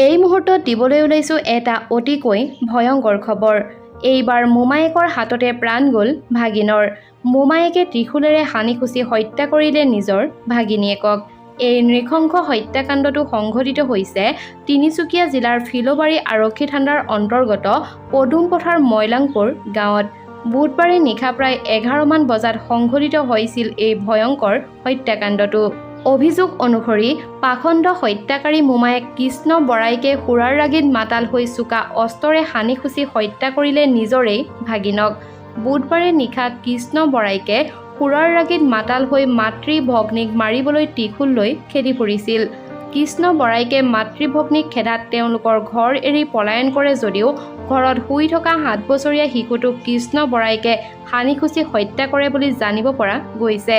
এই মুহূৰ্তত দিবলৈ ওলাইছোঁ এটা অতিকৈ ভয়ংকৰ খবৰ। এইবাৰ মোমায়েকৰ হাততে প্ৰাণ গ'ল ভাগিনৰ। মোমায়েকে ত্ৰিশূলেৰে হানি খুচি হত্যা কৰিলে নিজৰ ভাগিনীয়েকক। এই নৃশংস হত্যাকাণ্ডটো সংঘটিত হৈছে তিনিচুকীয়া জিলাৰ ফিল'বাৰী আৰক্ষী থানাৰ অন্তৰ্গত পদুমপথাৰ মইলাংপুৰ গাঁৱত। বুধবাৰে নিশা প্ৰায় 11মান বজাত সংঘটিত হৈছিল এই ভয়ংকৰ হত্যাকাণ্ডটো। অভিযোগ অনুসৰি পাষণ্ড হত্যাকাৰী মোমায়েক কৃষ্ণ বৰাইকে সুৰাৰ ৰাগীত মাতাল হৈ চোকা অস্ত্ৰৰে হানি খুচি হত্যা কৰিলে নিজৰেই ভাগিনক। বুধবাৰে নিশা কৃষ্ণ বৰাইকে সুৰাৰ ৰাগীত মাতাল হৈ মাতৃ ভগ্নীক মাৰিবলৈ ত্ৰিশূল লৈ খেদি ফুৰিছিল। কৃষ্ণ বৰাইকে মাতৃ ভগ্নীক খেদাত তেওঁলোকৰ ঘৰ এৰি পলায়ন কৰে যদিও ঘৰত শুই থকা 7 বছৰীয়া শিশুটোক কৃষ্ণ বৰাইকে হানি খুচি হত্যা কৰে বুলি জানিব পৰা গৈছে।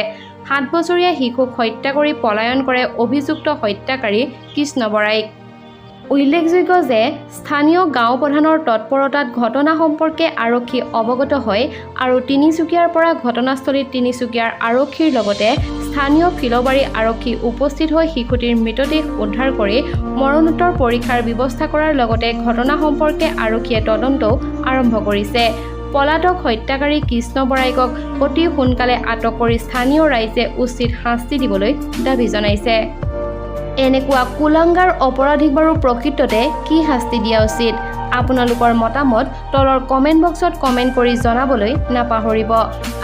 7 বছৰীয়া শিশুক হত্যা কৰি পলায়ন কৰে অভিযুক্ত হত্যাকাৰী কৃষ্ণ বৰাইক। উল্লেখযোগ্য যে স্থানীয় গাঁও প্ৰধানৰ তৎপৰতাত ঘটনা সম্পৰ্কে আৰক্ষী অৱগত হয় আৰু তিনিচুকীয়াৰ পৰা ঘটনাস্থলীত তিনিচুকীয়াৰ আৰক্ষীৰ লগতে স্থানীয় ফিল'বাৰী আৰক্ষী উপস্থিত হৈ শিশুটিৰ মৃতদেহ উদ্ধাৰ কৰি মৰণোত্তৰ পৰীক্ষাৰ ব্যৱস্থা কৰাৰ লগতে ঘটনা সম্পৰ্কে আৰক্ষীয়ে তদন্তও আৰম্ভ কৰিছে। পলাতক হত্যাকাৰী কৃষ্ণ বৰাইকক অতি সোনকালে আটক কৰি স্থানীয় ৰাইজে উচিত শাস্তি দিবলৈ দাবী জনাইছে। এনেকুৱা কুলাংগাৰ অপৰাধীক বাৰু প্ৰকৃততে কি শাস্তি দিয়া উচিত? আপোনালোকৰ মতামত তলৰ কমেণ্ট বক্সত কমেণ্ট কৰি জনাবলৈ নাপাহৰিব।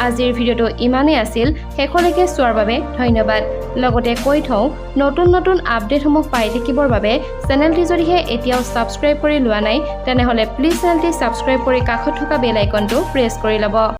আজিৰ ভিডিঅ'টো ইমানেই আছিল। শেষলৈকে চোৱাৰ বাবে ধন্যবাদ। লগতে কৈ থওঁ, নতুন নতুন আপডেটসমূহ পাই থাকিবৰ বাবে চেনেলটি যদিহে এতিয়াও ছাবস্ক্ৰাইব কৰি লোৱা নাই, তেনেহ'লে প্লিজ চেনেলটি ছাবস্ক্ৰাইব কৰি কাষত থকা বেল আইকনটো প্ৰেছ কৰি ল'ব।